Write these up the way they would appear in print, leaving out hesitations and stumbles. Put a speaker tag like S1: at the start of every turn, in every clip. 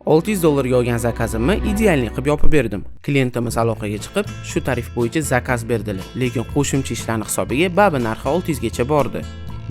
S1: 600 dollarga olgan заказ imni идеальный qilib yopib berdim. Klientimiz aloqaga chiqib, shu tarif bo'yicha заказ berdilar, lekin qo'shimcha ishlarni hisobiga baribir narxi 600 gacha bordi.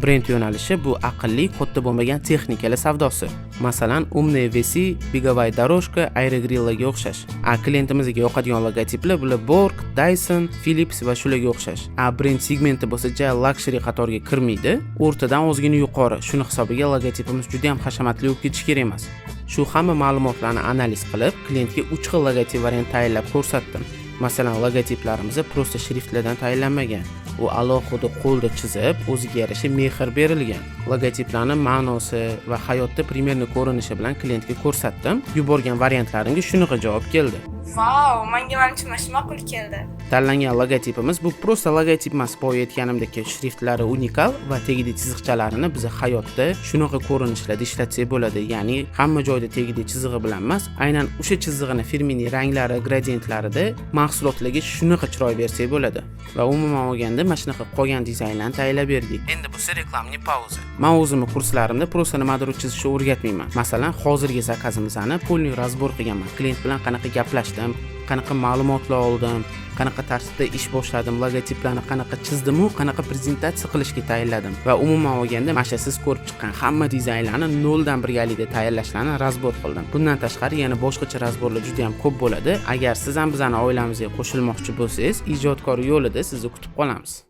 S1: Brend yo'nalishi bu aqlli, katta bo'lmagan texnikalar savdosi. Masalan, умные весы, беговая дорожка, aerogrillaga o'xshash. A klientimizga yoqadigan logotiplar bular Borg, Dyson, Philips va shularga o'xshash. A brend segmenti bo'lsa ja luxury qatoriga kirmaydi, o'rtadan ozgina yuqori. Shuni hisobiga logotipimiz juda ham hashamatli bo'lib ketishi kerak emas. Shu hamma ma'lumotlarni analiz qilib, klientga 3 xil logotip variant tayinlab ko'rsatdim. Masalan, logotiplarimiz просто shriftlardan tayinlanmagan. U alohida qo'lda chizib, o'ziga yarasha mehr berilgan. Logotiplarni ma'nosi va hayotda примерно ko'rinishi bilan klientga ko'rsatdim. Yuborgan variantlarimga shunaqa javob keldi.
S2: Vau, manga, manimcha, mana shu ma'qul keldi.
S1: Tanlangan logotipimiz bu просто logotip emas, boya aytganimdek, shriftlari unikal va tagida chiziqchalarini biz hayotda shunaqa ko'rinishlarda ishlatsak bo'ladi. Ya'ni hamma joyda tagida chizig'i bilan emas, aynan o'sha chizig'ini фирменный ranglari, gradientlarida mahsulotlarga shunaqa chiroy bersak bo'ladi. Va umuman olganda mana shunaqa qolgan dizaynlarni tayyorlab berdik. Endi bo'lsa рекламный пауза. Man o'zimni kurslarimda просто nimadir chizishni o'rgatmayman. Masalan, hozirgi заказ imizni полный разбор qilganman. Klient bilan qanaqa gaplashdim, qanaqa ma'lumotlar oldim, qanaqa tartibda ish boshladim, logotiplarni qanaqa chizdimu, qanaqa prezentatsiya qilishga tayinladim va umuman olganda mana shu siz ko'rib chiqqan hamma dizaynlarni noldan birgalikda tayyorlashlarni разбор qildim. Bundan tashqari yana boshqacha разбор lar juda ham ko'p bo'ladi. Agar siz ham bizani oilamizga qo'shilmoqchi bo'lsangiz, ijodkor yo'lida sizni kutib qolamiz.